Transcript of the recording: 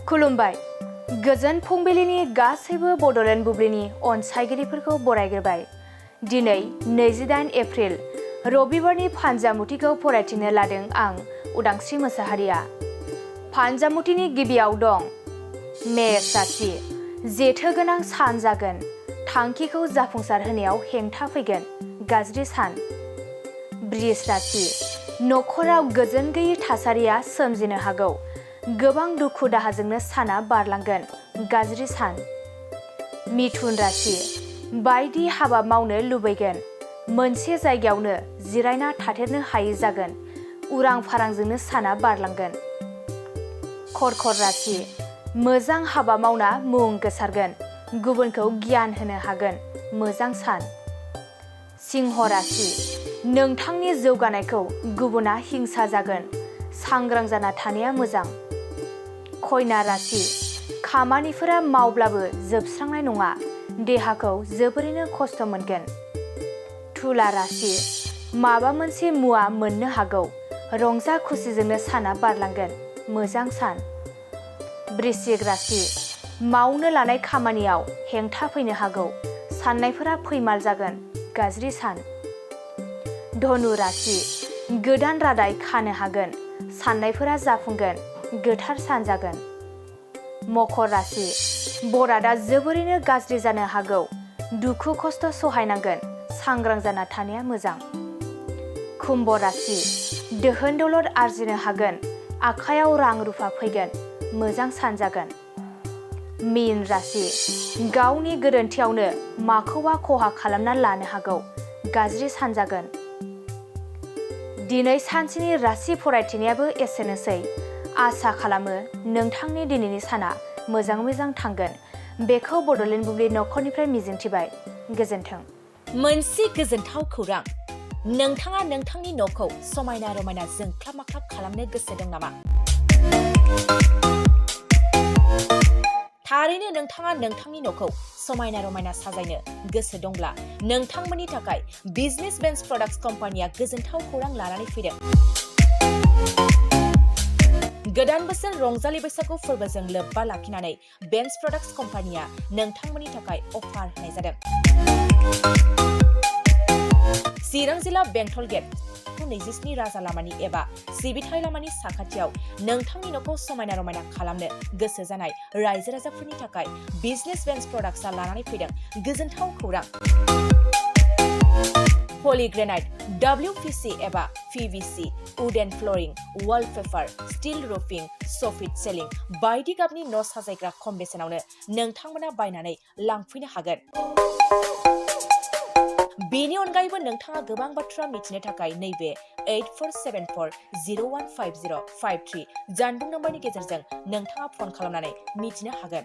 खुलुमबाय। गोजोन फुंबिलिनि गासैबो बड'लेण्ड बुब्लिनि अनसायगिरिफोरखौ बरायग्रोबाय। दिनै 28 एप्रिल रबिबारनि फानजामुथिखौ फरायथिनो लादों आं उदांस्रि मोसाहारिया। फानजामुथिनि गिबियाव दं मेष राशि। जेथो गोनां सान जागोन। थांखिखौ जाफुंसार होनायाव हेंथा फैगोन। गाज्रि सान। बृष राशि। नखराव गोजोन गैयै थासारिया सोमजिनो हागौ। गोबां दुखु दाहाजोंनो साना बारलांगोन। गाज्रि सान। मिथुन राशि। बायदि हाबा मावनो लुबैगोन। मोनसे जायगायावनो जिरायना थाथेरनो हायै जागोन। उरां फारांजोंनो साना बारलांगोन। कर्कट राशि। मोजां हाबा मावना मुं गोसारगोन। गुबुनखौ गियान होनो हागोन। मोजां सान। सिंह राशि। नोंथांनि जौगानायखौ गुबुना हिंसा जागोन। सांग्रां जाना थानाया मोजां। कन्या राशि। खामानिफोरा मावब्लाबो जोबस्रांनाय नङा। देहाखौ जोबोरैनो खस्थ' मोनगोन। तुला राशि। माबा मोनसे मुवा मोननो हागौ। रंजा खुसिजोंनो साना बारलांगोन। मोजां सान। वृश्चिक राशि। मावनो लानाय खामानियाव हेंथा फैनो हागौ। साननायफोरा फैमाल जागोन। गाज्रि सान। धनु राशि। गोदान रादाय खानो हागोन। साननायफोरा जाफुंगोन। गोथार सान जागोन। मकर राशि। बरादा जोबोरैनो गाज्रि जानो हागौ। दुखु खस्थ' सहायनांगोन। सांग्रां जाना थानाया मोजां। कुम्भ राशि। दोहोन दौलत आरजिनो हागोन। आखायाव रां रुफा फैगोन। मोजां सान जागोन। मीन राशि। गावनि गोरोन्थियावनो माखौबा खहा खालामना लानो हागौ। गाज्रि सान जागोन। दिनै सानसेनि राशि फरायथिनायाबो एसेनोसै। आसा खालामो नोंथांनि दिनैनि साना मोजाङै मोजां थांगोन। बेखौ बड'लेण्ड बुब्लि नखरनिफ्राय मिजिंथिबाय। गोजोन्थों। मोनसे गोजोनथाव खौरां। नोंथाङा नोंथांनि न'खौ समायना रमायना जोंख्लाब माख्लाब खालामनो गोसो दं नामा? थारैनो नोंथाङा नोंथांनि न'खौ समायना रमायना साजायनो गोसो दंब्ला नोंथांमोननि थाखाय बिजनेस बेन्स प्रडाक्ट्स कम्पानिया गोजोनथाव खौरां लानानै फैदों। गोदान बोसोर रंजालि बैसागु फोरबोजों लोब्बा लाखिनानै बेन्स प्रडाक्ट्स कम्पानिया नोंथांमोननि थाखाय अफार होनाय जादों। चिरां जिल्ला बेंटल गेट 27 राजा लामानि एबा सिबिथाय लामानि साखाथियाव नोंथांनि न'खौ समायना रमायना खालामनो गोसो जानाय रायजो राजाफोरनि थाखाय बिजनेस बेन्स प्रडाक्ट्सआ लानानै फैदों गोजोनथाव खौरां। पलिग्रेनाइट, WPC एबा PVC, wooden flooring, wallpaper, steel roofing, soffit ceiling बायदि गाबनि न' साजायग्रा खम बेसेनावनो नोंथांमोना बायनानै लांफैनो हागोन। बेनि अनगायैबो नोंथाङा गोबां बाथ्रा मिथिनो थाखाय नैबे 8474015053 जानबुं नम्बरनि गेजेरजों नोंथाङा फन खालामनानै मिथिनो हागोन।